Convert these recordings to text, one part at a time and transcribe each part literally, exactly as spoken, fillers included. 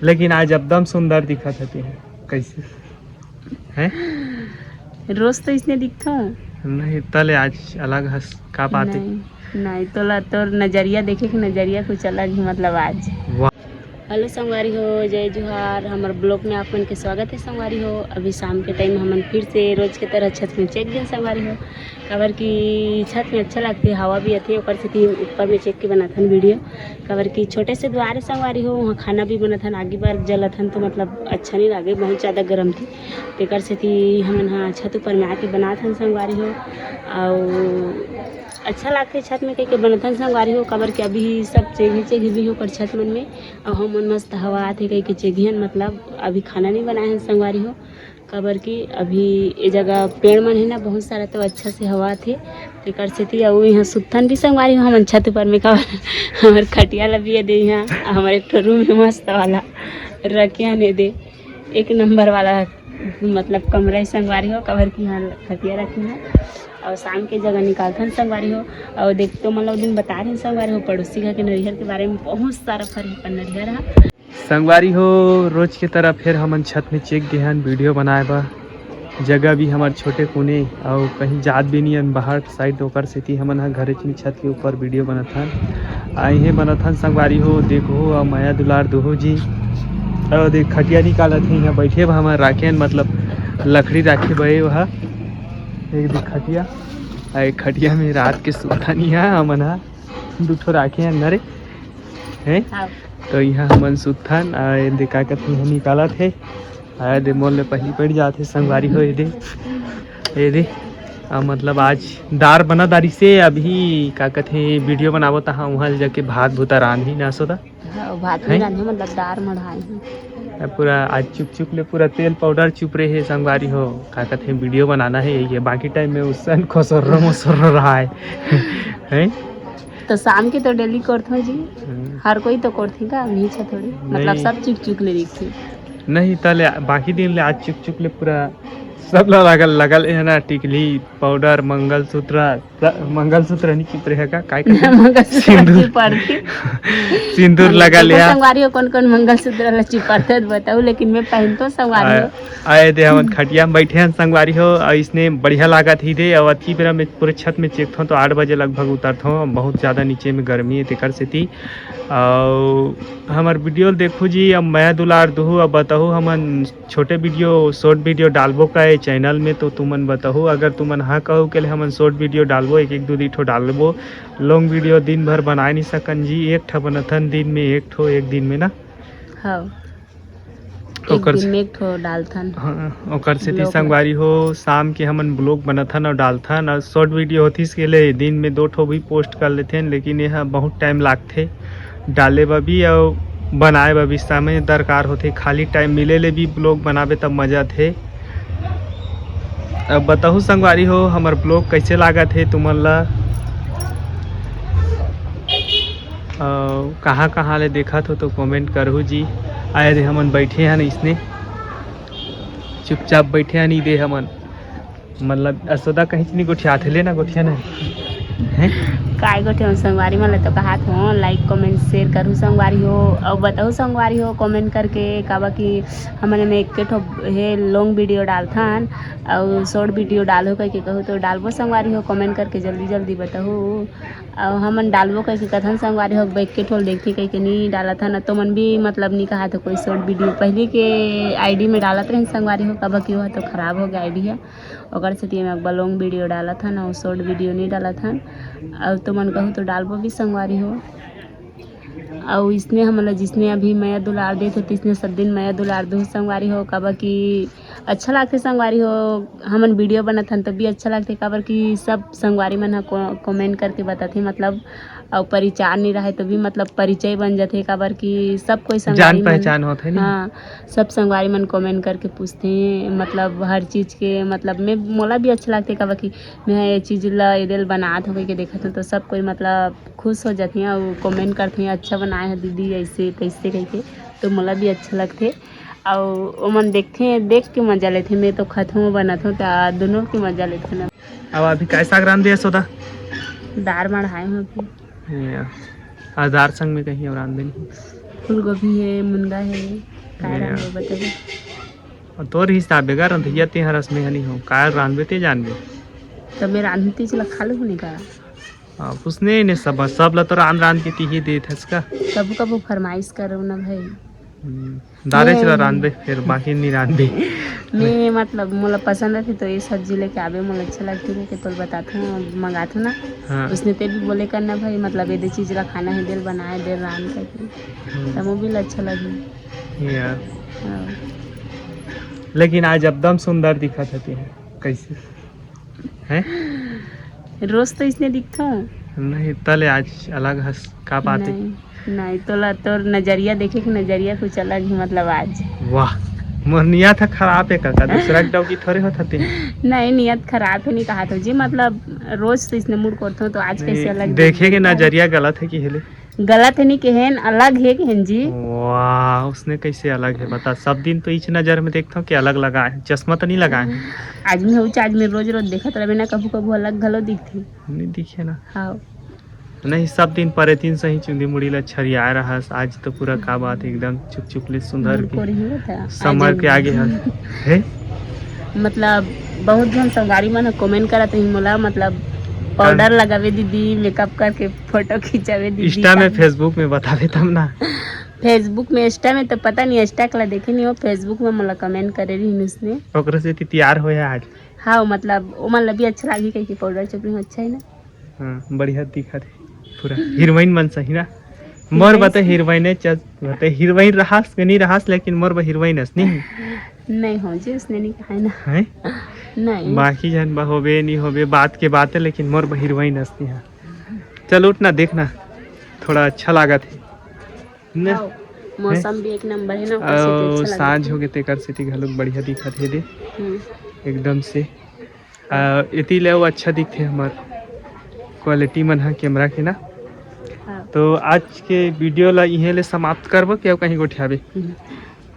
लेकिन आज एकदम सुंदर दिखत हे तेहा। कैसे? हैं? रोज तो इसने दिखता हूँ। नहीं, तले आज अलग हस। का बात है? नहीं, नहीं, तोला तोर नजरिया देखे के नजरिया कुछ अलग है, मतलब आज। वाह। हेलो संगवारी हो, जय जोहार। हमर ब्लॉग में आप मन के स्वागत है संगवारी हो। अभी शाम के टाइम हमन फिर से रोज के तरह छत में चेक गेन संगवारी हो, काबर कि छत में अच्छा लगथे, हवा भी आथे, ओकर सेती ऊपर में चेक के बनाथन वीडियो। काबर कि छोटे से दुआर है संगवारी हो, वहाँ खाना भी बनाथन, आगी बार जलाथन, तो मतलब अच्छा नहीं लागे, बहुत ज़्यादा गर्म थी, तेकर सेती हमन हा छत ऊपर में आके बनाथन संगवारी हो। और अच्छा लागथे छत में कहिके बनाथन संगवारी हो, काबर कि अभी सब चेघी चेघी भी ओकर छत मन में, और हमन मस्त हवा आथे कहिके चेघियन, मतलब अभी खाना नहीं बनाए हन संगवारी हो, काबर कि अभी ये जगह पेड़ मन है ना बहुत सारा, तो अच्छा से हवा आथे, तेकर सेती। अउ यहाँ सुत्थन भी संगवारी हो हमन छत ऊपर में, काबर हमर खटिया ला भी दे यहाँ, हमर एक ठो रूम है मस्त वाला, रखे हन दे एक नंबर वाला, मतलब कमरा है संगवारी हो, काबर कि यहाँ खटिया रखे हैं। और शाम के जगह निकालथन संगवारी हो। और देख तो मतलब दिन बता रहे संगवारी हो, पड़ोसी घर के नरिहर के बारे में बहुत सारा फर्क है नरिहर हा। संगवारी हो, रोज के तरह फिर हमन छत में चेक गे हन वीडियो बनाए बर। जगह भी हमर छोटे कुने, और कहीं जात भी नहीं हन बाहर साइड, ओकर सेती हमन ह घरेच में छत के ऊपर वीडियो बनाथन। आ इहे बनाथन संगवारी हो, देखो, आ मया दुलार दोहो जी। और देख, खटिया निकालत हे, यहाँ बैठे बा हमर राखेन, मतलब लकड़ी राखे बे वह। एक दे खटिया, आ एक खटिया में रात के सुता नहीं है हमन ह, दू ठो राखे हन घरे। हैं? हाँ। तो यहाँ हमन सुत्थन, आ ये दे का कथे, यहाँ निकालत हे। आ ये दे मोर ले पहली पड़ जात हे संगवारी हो, ये दे, ये दे। आ, मतलब आज दार बना दारी से अभी का कथे वीडियो बनावत हा, वहाँ जाके भात भूता रांधी ना सोदा। हाँ, भात हैं? नहीं रांधे, मतलब दार मढ़ाए हैं। आ, पूरा आज चुप चुप ले पूरा तेल पाउडर चुप रहे हे संगवारी हो, का कथे वीडियो बनाना है ये, बाकी टाइम में उसन खोसर्रो मोसर्रो रहा है। हैं? तो शाम के तो डेली करथो जी, हम्म। हर कोई तो करथे का, नहीं छा थोड़ी, मतलब नहीं। सब चुक चुक ले दिखथे। नहीं, तले बाकी दिन ले आज चुक चुक ले पूरा सब ला लगल, लगल है ना, टिकली, पाउडर, मंगलसूत्र, स-, मंगलसूत्र नहीं चिपरे है का, काय कहते हैं? मंगलसूत्र सिंदूर। चिपरथे। सिंदूर लगा देखो लिया। संगवारी हो, कौन कौन मंगलसूत्र ला चिपरथे तो बताओ, लेकिन मैं पहनतो संगवारी हो। आए दे हमन खटिया में बैठे हैं संगवारी हो, और इसने बढ़िया लागत ही दे। और अतकी बेरा में पूरे छत में चेकथो तो आठ बजे लगभग उतरथो, बहुत ज़्यादा नीचे में गर्मी है तेकर सेती। और हमर वीडियो देखू जी, अब मया दुलार दुहू, अब बताहू हमन छोटे वीडियो, शॉर्ट वीडियो डालबो का ए चैनल में, तो तुमन बताहू। अगर तुमन हाँ कहू के ले हमन शॉर्ट वीडियो डालबो, एक एक दू दू ठो डालबो। लॉन्ग वीडियो दिन भर बनाए नहीं सकन जी, एक ठा बनथन दिन में, एक ठो एक दिन में ना। हाँ, तो एक ओकर दिन में एक ठो डालथन। हाँ, ओकर सेती ब्लॉग संगवारी हो, शाम के हमन ब्लॉग बनाथन और डालथन, और शॉर्ट वीडियो होतिस के ले दिन में दो ठो भी पोस्ट कर लेथेन, लेकिन यह बहुत टाइम लागथे डाले बर भी और बनाए बर भी समय दरकार होथे। खाली टाइम मिले ले भी ब्लॉग बनाबे तब मजा आथे। अब बताहू संगवारी हो, हमर ब्लॉग कैसे लागत हे तुमन ला, और कहाँ कहाँ ले देखत हो तो कमेंट करहू जी। आए दे हमन बैठे हन इसने, चुपचाप बैठे हन, ई दे हमन, मतलब असोदा कहीं नहीं गोठियाथे, ले ना गोठिया ना। हैं? काय गोठे हो संगवारी मन ला तो कहात हो, लाइक कमेंट शेयर करहू संगवारी हो, और बताहू संगवारी हो कमेंट करके, काबर कि हमन में एक ठो हे लॉन्ग वीडियो डालथन और शॉर्ट वीडियो डालहू कहिके कहू तो डालबो संगवारी हो, कमेंट करके जल्दी जल्दी बताहू। और हमन डालबो कहिके कथन संगवारी हो, एक ठो देखथे कहिके नहीं डालत हन, तो मन भी मतलब नहीं कहा था कोई शॉर्ट वीडियो पहले के आईडी में डालत रहे संगवारी हो, काबर कि वह तो खराब हो गया आईडी है। ओकर सेती मैं अब्बा लॉन्ग वीडियो डालत हन और शॉर्ट वीडियो नहीं डालत हन। और तो मन कहू तो डालबो भी संगवारी हो। और इसने हमन ला जिसने अभी मया दुलार देत हो, तिसने सब दिन मया दुलार दू संगवारी हो, काबर कि अच्छा लागथे संगवारी हो। हमन वीडियो बनत हन तो भी अच्छा लागथे, काबर कि सब संगवारी मन ह को-, कमेंट करके बताथे, मतलब और परिचार नहीं रहे तो भी मतलब परिचय बन जाथे, काबर कि सब कोई संगवारी जान मन, पहचान होथे नहीं। हाँ, सब संगवारी मन कमेंट करके पूछथे, मतलब हर चीज़ के, मतलब मैं, मोला भी अच्छा लगथे, काबर कि मैं ये चीज़ ला एदे ल बनात हो के देखत हूँ, तो सब कोई मतलब खुश हो जाथे और कमेंट करथे, "अच्छा बनाए हो दीदी, ऐसे तैसे," कहिके, तो मोला भी अच्छा लगथे। और ओमन देखथे, देख के मजा लेथे। मैं तो खत हूँ बनत हूँ, तो दोनों के मजा लेथे ना। अब अभी काय साग रांधे हे सोदा? दार मढ़ाए हूँ अभी। या, आज दार संग में कहीं और रांध देनी। फूलगोभी है, मुनगा है, काय रांधबे बताबे? तोर हिसाब बेगा रंधइया ते हरस, में हनी हो, काय रांधबे ते जानबे। त में रांधती चला खा लूँ नहीं का? हाँ, उसने ने सब, सब ला तो रांध रांध के तिही देत हस का। कभू कभू फरमाइश करो ना भाई। हम्म, दारे चला रांधबे, फिर बाकी नहीं रांधबे। मैं मतलब मोला पसंद आथे तो ये सब्जी लेके आबे, मोला अच्छा लगथे कि तोल बताथूँ, मंगाथूँ ना। हाँ। उसने ते भी बोले करना भाई, मतलब ये दे चीज ला खाना है, दिल बनाए, दिल रांध करके। हम्म। त मोला भी अच्छा लगे। यार। हाँ। लेकिन आज एकदम सुंदर दिखत हती है। कैसे? हैं? रोज तो इसने दिखता हूँ। नहीं, तले आज अलग हस, का बात है? नहीं, नहीं, तोला तोर नजरिया देखे कि नजरिया कुछ अलग ही, मतलब आज। वाह, मोर नियत ह खराब है काका, दूसरा के डौकी थोड़े होत हते। नहीं, नियत खराब है नहीं कहा तो जी, मतलब रोज तो इसने मूड करता हूँ, तो आज कैसे अलग देखे के नजरिया गलत है कि हेले? गलत है नहीं कहेन, अलग है कहेन जी। वाह, उसने कैसे अलग है बता? सब दिन तो इच नजर में देखता हूँ कि अलग लगा है, चश्मा तो नहीं लगा है। आज मैं हूँ, आज मैं रोज रोज देखत रहबे ना, कभू कभू अलग घलो दिखती। नहीं दिखे ना। हाँ। नहीं, सब दिन परे तीन सही चुंदी मुड़ी ला छरिया रहस, आज तो पूरा का बात एकदम चुप चुप ले सुंदर के। समर के आगे हस। हे? मतलब बहुत झन संगवारी मन ह कमेंट करत रही मोला, मतलब पाउडर लगावे दीदी, मेकअप करके फोटो खिंचावे दीदी। इंस्टा में, फेसबुक में बतावे तब ना। फेसबुक में, इंस्टा में तो पता नहीं, इंस्टा के ला देखे नहीं हो, फेसबुक में मोला कमेंट करे रही उसने। ओकरे से ती तैयार होया आज। हाँ, मतलब ओमन ला भी अच्छा लागी कहिके पाउडर चोपड़ी में अच्छा है ना। हाँ, बढ़िया दिखत है पूरा हीरोइन मन सही ना। मोर बते हीरोइन चल बते, हीरोइन रहस के नहीं रहस, लेकिन मोर बा हीरोइन अस नहीं। नहीं हो जी, उसने नहीं कहा है ना। है? नहीं। बाकी जन बा होबे नहीं होबे, बात के बात है, लेकिन मोर बा हीरोइन अस नहीं है। चल उठ ना, देख ना, थोड़ा अच्छा लागत है। ने? हाँ, मौसम भी एक नंबर है ना, कैसे तो अच्छा लागत है। सांझ हो गए तेकर सेती घलोक बढ़िया दिखत है दे। हम्म। एकदम से। आ, एती ले वो अच्छा दिखथे हमर क्वालिटी मन ह कैमरा के ना। हाँ। तो आज के वीडियो ला इहें ले समाप्त करबो कि अउ कहीं गोठियाबे? हम्म।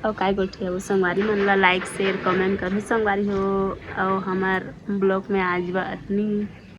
अउ काय गोठियाबो? संगवारी मन ला लाइक, शेयर, कमेंट करहु संगवारी हो, अउ हमर ब्लॉग में आज बा अतनी।